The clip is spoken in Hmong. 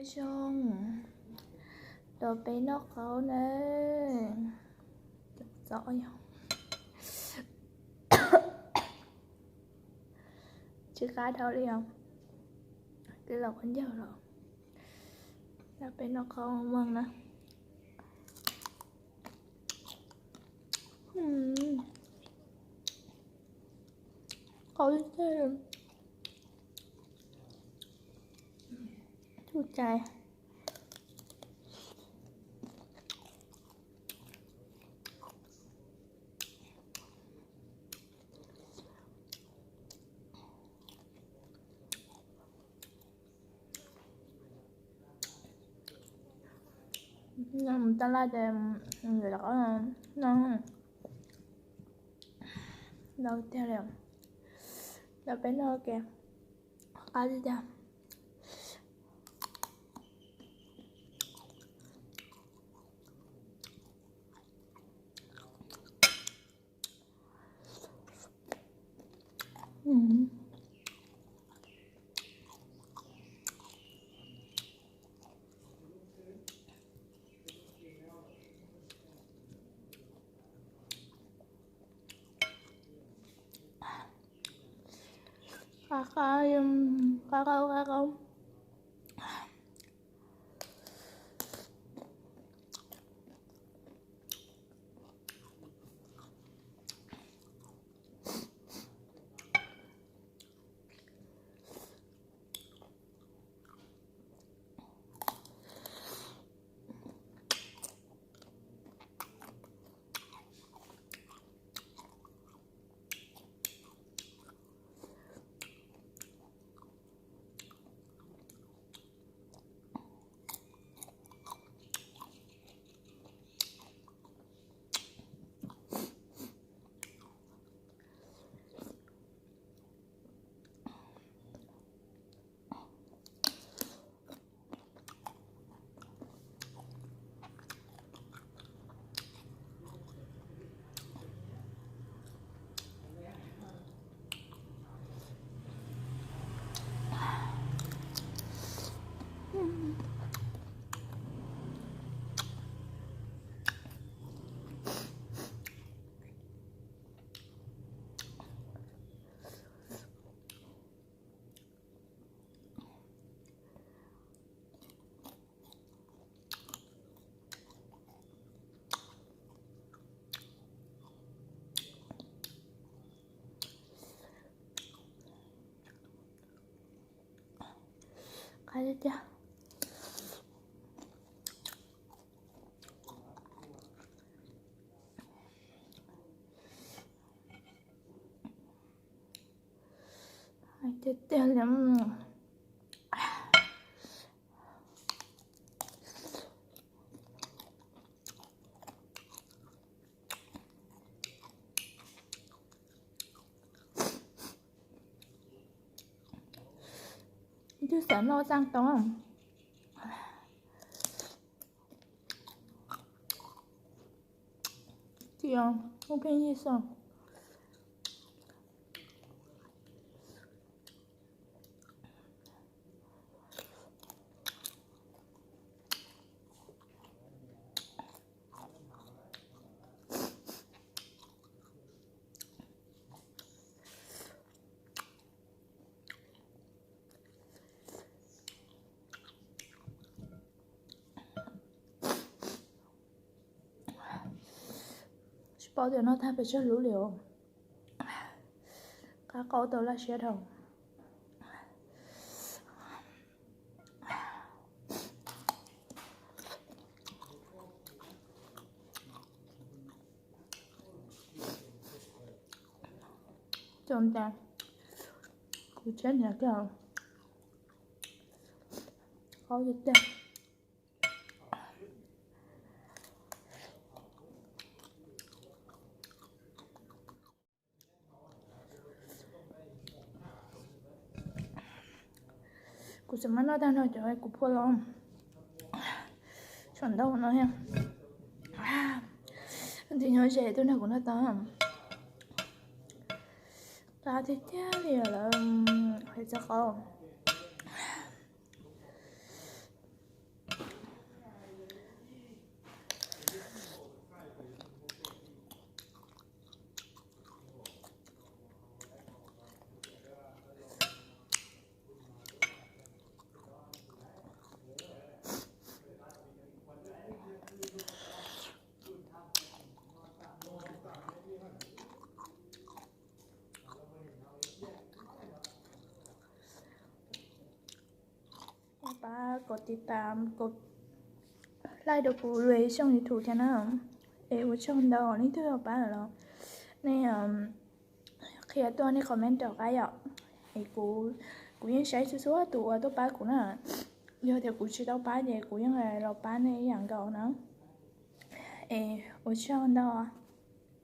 Zoo, los peb noj qaub na. Txom yog tsis qab dhau li os. Twb los quav ncaug los, los peb noj qaub mog na. Qaub tiag, txhua cai. Tab laj ces noj ntau tiag li. Los peb noj ke, qab tiag tiag. Qab qab, qab qab qab qab. Qab tiag tiag. Tiag tiag li. Twb xav noj tag tau. Tiag, ub pheej yig xwb. Tsis paub tias noj tag pes tsawg lub li os. Qab qaub tau laj siab dhau. Txaus ntshai, kuv tsheb nyiam kawg, qaub tiag tiag. Kuv tseem muab noj tag nrho cov kuv phua los, tshuav ntau no thiab. Tus nyob ze tuaj nrog kuv noj tau. Qab tiag tiag li lawm, hais txog qaub. Kom tiv tam, kom like rau kuv lub tshooj YouTube thiab na. Es ua tsaug ntau, leej twg pab lawm los nej qhia tuaj nej comment rov qab yom. Es kuv, kuv yeej saib txhua txhua tus uas tuaj pab kuv na. Yog tias kuv tsis tau pab ces kuv yeej los pab nej ib yam nkaus na. Es ua tsaug ntau.